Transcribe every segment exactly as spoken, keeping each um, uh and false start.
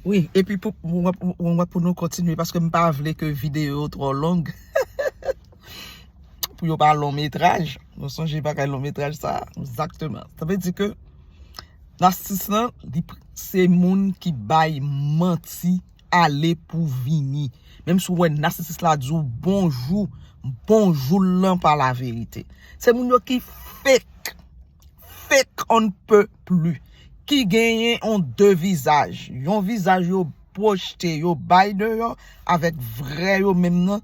Wi, epi pou, pou, pou, pou, pou nou kontinye, paske m pa vle ke videyo yo twò long. Pou yo pa long metraj. Nou sonje bagay long metraj sa? Egzakteman. Sa vle di ke nasisis lan, li, se moun ki bay manti ale pou vini. Menm si w wè nasisis la di w bonjou, bonjou l lan pa laverite. Se moun yo ki fake. Fake on ne peut plus. Ki genyen yon de vizaj. Yon vizaj yo pwojte, yo bay deyò avèk vrè yo menm nan,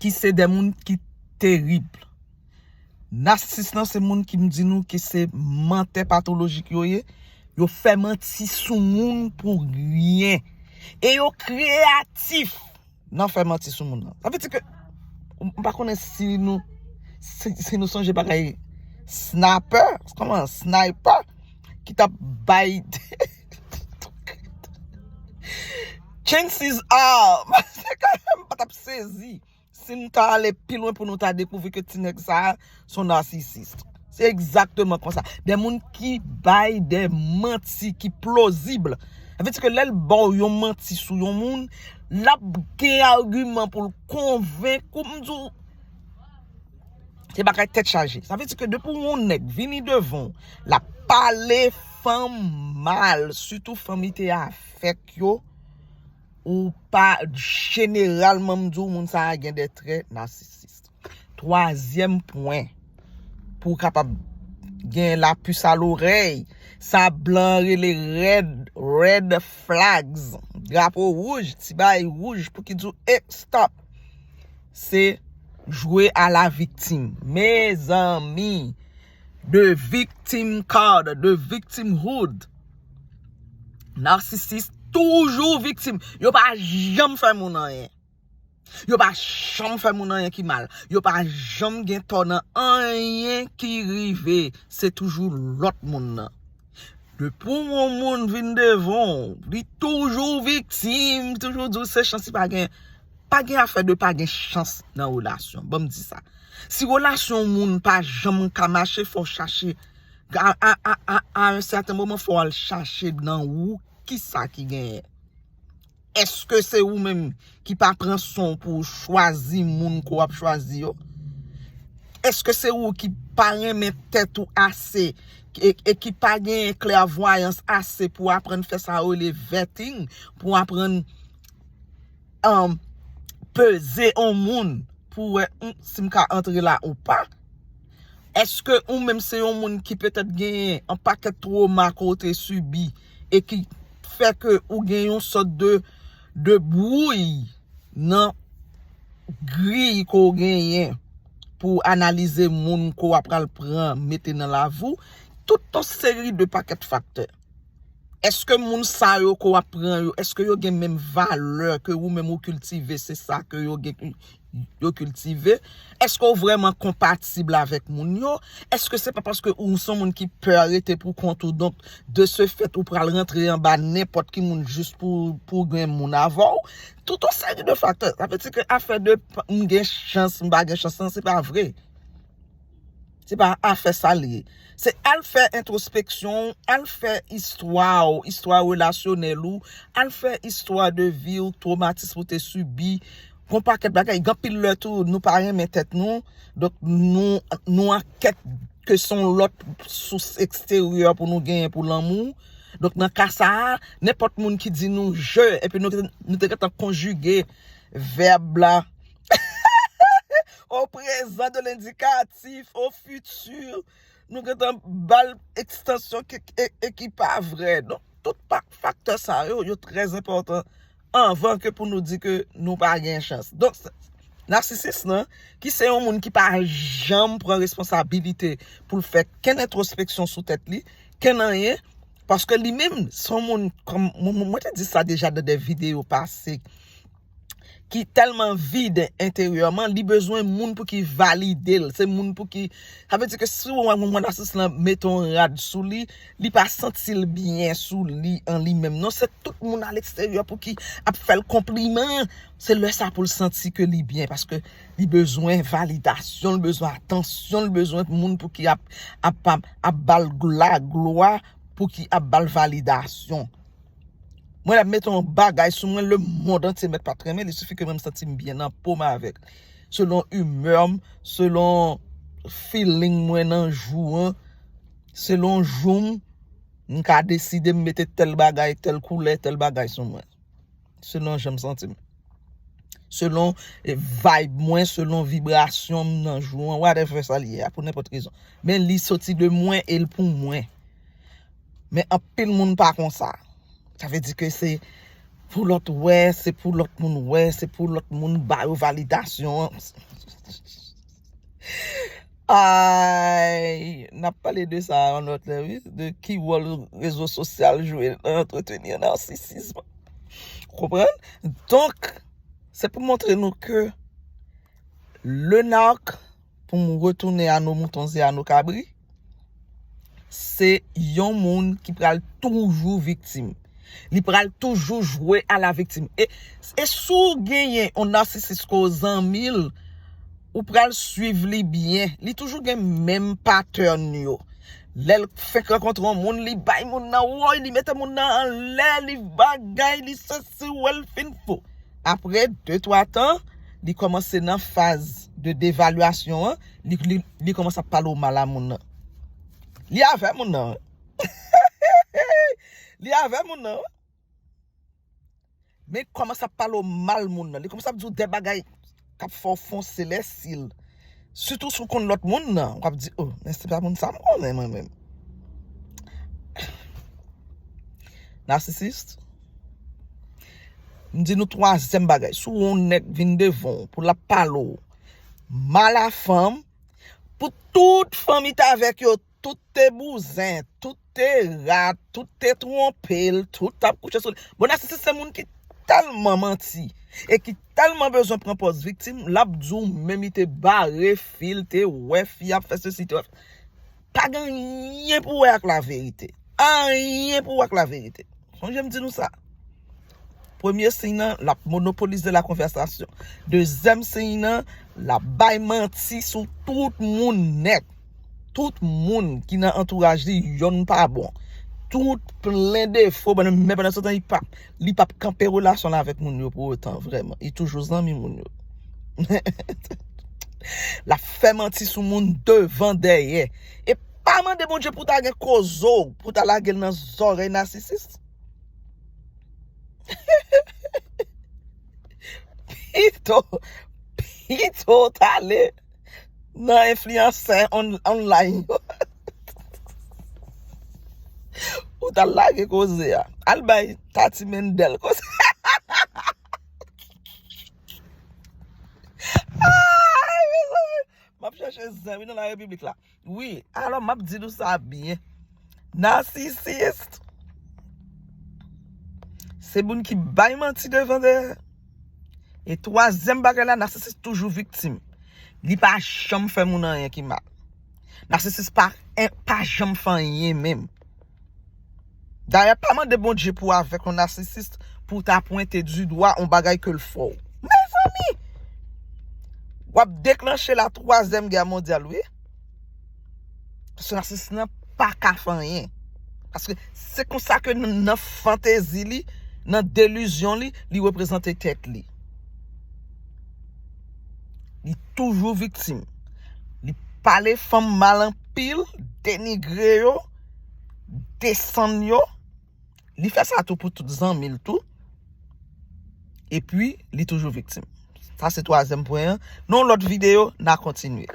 ki se de moun ki terib. Nasisis lan se moun ki m di nou ke se mantè patolojik yo ye. Yo fè manti sou moun pou ryen. E yo kreyatif nan fè manti sou moun nan. Sa vle di ke m pa konnen si nou si, si nou sonje bagay sniper, kòman sniper ki t ap bay chances are m pa t ap sezi si m ta ale pi lwen pou nou ta dekouvri ke ti nèg sa a se yon nasisis. Se egzakteman konsa. De moun ki bay de manti ki plozib. Sa vle di ke lè l ba w yon manti sou yon moun, l ap gen agiman pou l konvenk ou. M di w, se bagay tèt chaje. Sa vle di ke depi yon nèg vini devan w, l ap pale fanm mal, sitou fanm li te avèk yo, ou pa, jeneralman, m di w, moun sa a gen de trè nasisis. Twazyèm pwen, pou w kapab gen lapis a lorèy, sa blan rele red, red flags, drapo wouj, ti bagay wouj pou ki di w, e, stop. Se jwe a la viktim. Mezanmi, the victim card, the victimhood. Nasisis toujou viktim. Yo pa janm fè moun anyen. Yo pa janm fè moun anyen ki mal. Yo pa janm gen tò nan anyen ki rive. Se toujou lòt moun nan. Depi yon moun vin devan w, li toujou viktim, toujou di w se chans, li pa gen, pa gen afè de pa gen chans nan relasyon. Ban m di sa. Si relasyon moun pa janm ka mache, fò w chache. A, a, a, a, a yon sèten moman, fò w al chache nan ou kisa ki genyen. Èske se ou menm ki pa pran swen w pou w chwazi moun ke w ap chwazi yo? Èske se ou ki pa renmen tèt ou ase e, e ki pa genyen klèvwayans ase pou w aprann fè sa yo rele vetting, pou w aprann, um, peze yon moun pou w wè, hmm, si m ka antre la ou pa? Èske ou menm se yon moun ki petèt genyen yon pakèt twoma ke w te sibi e ki fè ke ou gen yon sòt de, de bwouy nan griy ke w genyen pou w analize moun ke w ap pral pran mete nan lavi w? Tout yon seri de pakèt faktè. Èske moun sa yo ke w ap pran yo, èske yo gen menm valè ke ou menm ou kiltive, se sa ke yo gen, yo kiltive? Èske w vrèman konpatib avèk moun yo? Èske se pa paske ou se yon moun ki pè rete pou kont ou, donk, de ce fait, ou pral rantre anba nenpòt ki moun jis pou, pou gen moun avè w? Tout yon seri de faktè. Sa vle di ke afè de pa, m gen chans, m pa gen chans lan, se pa vre. Se pa afè sa l ye. Se al fè entwospeksyon w, al fè istwa w, istwa relasyonèl ou, al fè istwa de vi w, twomatis ou te sibi. Gon pakèt bagay, gen anpil lè tou, nou pa renmen tèt nou. Donk, nou, nou an kèt ke se yon lòt sous eksteryè pou nou genyen pou lanmou. Donk, nan ka sa a, nenpòt moun ki di nou je, epi nou, nou te gentan konjige vèb la au présent, de l'indikatif au futur. Nou gentan ba l ekstansyon ki, e, e ki pa vrè. Donk, tout pa, faktè sa yo, yo trè enpòtan anvan ke pou nou di ke nou pa gen chans. Donk, nasisis lan, ki se yon moun ki pa janm pran responsabilite pou l fè kenn entwospeksyon sou tèt li, kenn anyen, paske li menm, se yon moun, kòm mwen, mwen, mwen te di sa deja nan de videyo pase, ki tèlman vid enteryèman, li bezwen moun pou ki valide l. Se moun pou ki, sa vle di ke si w wè yon moun nasisis lan mete yon rad sou li, li pa santi l byen sou li an li menm. Non, se tout moun a leksteryè pou ki ap fè l konpliman. Se lè sa pou l santi ke li byen, paske li bezwen validasyon, li bezwen atansyon, li bezwen moun pou ki ap, ap, ap, ap ba l gla, glwa, pou ki ap ba l validasyon. Mwen la mete yon bagay sou mwen, lemonn antye mèt pa t renmen, li sifi ke mwen m santi m byen nan po m avèk. Selon imè m, selon feeling mwen nan jou an, selon jou m, m ka deside m mete tèl bagay, tèl koulè, tèl bagay sou mwen. Selon jan m santi m. Selon eh, vibe mwen, selon vibrasyon m nan jou an, whatever sa li ye a, pou nenpòt rezon. Men li soti de mwen e l pou mwen. Men anpil moun pa konsa. Sa vle di ke se pou lòt wè, se pou lòt moun wè, se pou lòt moun ba yo validasyon. Ay, n ap pale de sa yon lòt lè, wi, de ki wòl rezo sosyal jwe nan antreteni narsisizm. Konprann? Donk, se pou montre nou ke le narc, pou m retounen a nos moutons et à nos cabris, se yon moun ki pral toujou viktim. Li pral toujou jwe a la viktim. E, e si w genyen yon narsisis ke w zanmi l, ou pral swiv li byen. Li toujou gen menm patèn yo. Lè l fenk rankontre yon moun, li bay moun nan woy, li mete moun nan anlè, li bagay, li sesi, wè l fin fou. Apre de twa tan, li kòmanse nan faz de devalyasyon an, li, li, li kòmanse ap pale w mal a moun nan. Li avè moun nan. Li avè moun nan. Men kòmanse ap pale w mal moun nan. Li kòmanse ap di w de bagay k ap fè w fonse lèsil. Sitou si w konn lòt moun nan, w ap di, oh, men se pa moun sa m konnen mwen menm. Narsisis. M di nou twazyèm bagay. Si w wè yon nèg vin devan w pou l ap pale w mal a fanm, pou tout fanm li t avèk yo, tout te bouzen, tout te rat, tout te twonpe l, tout t ap kouche sou li. Bon, narsisis se moun ki tèlman manti e ki tèlman bezwen pran pòz viktim, l ap di w menm li te bare fi, l te wè fi ap fè sesi, te wè. Pa gen anyen pou wè ak laverite. Anyen pou wè ak laverite. Sonje m di nou sa. Premye siy nan, l ap monopolize la konvèsasyon. Dezyèm siy nan, l ap bay manti sou tout moun nèt. Tout moun ki nan antouraj li, yonn pa bon. Tout plen defo, men pandan se tan, li p ap, li p ap kanpe relasyon l avèk moun yo pou otan, vrèman. Li toujou zanmi moun yo. L ap fè manti sou moun devan, dèyè. E pa mande Bondye pou ta gen kozo, pou ta lage l nan zòrèy nasisis. Pito, pito w t ale nan enfliyansè on, online yo. Ou t al lage koze a. Al bay Tati Mendel koze. Ay, mezanmi. M ap chèche zen, wi, nan la repiblik la. Wi, alò m ap di nou sa byen. Nasisis, se moun ki bay manti devan dèyè. E twazyèm bagay la, nasisis toujou viktim. Li pa janm fè moun anyen ki mal. Nasisis pa, pa janm fè anyen menm. Dayè, pa mande Bondye pou avèk yon nasisis pou w ta pwente di dwa yon bagay ke l fè w. Mezanmi! W ap deklanche la twazyèm gè mondyal, wi. Paske nasisis nan pa ka fè anyen. Paske se konsa ke nan, nan fantezi li, nan delizyon li, li reprezante tèt li. Li toujou viktim. Li pale fanm mal anpil, denigre yo, desann yo. Li fè sa tou pou tout zanmi l tou. Epi, li toujou viktim. Sa se twazyèm pwen an. Nan yon lòt videyo, n a kontinye.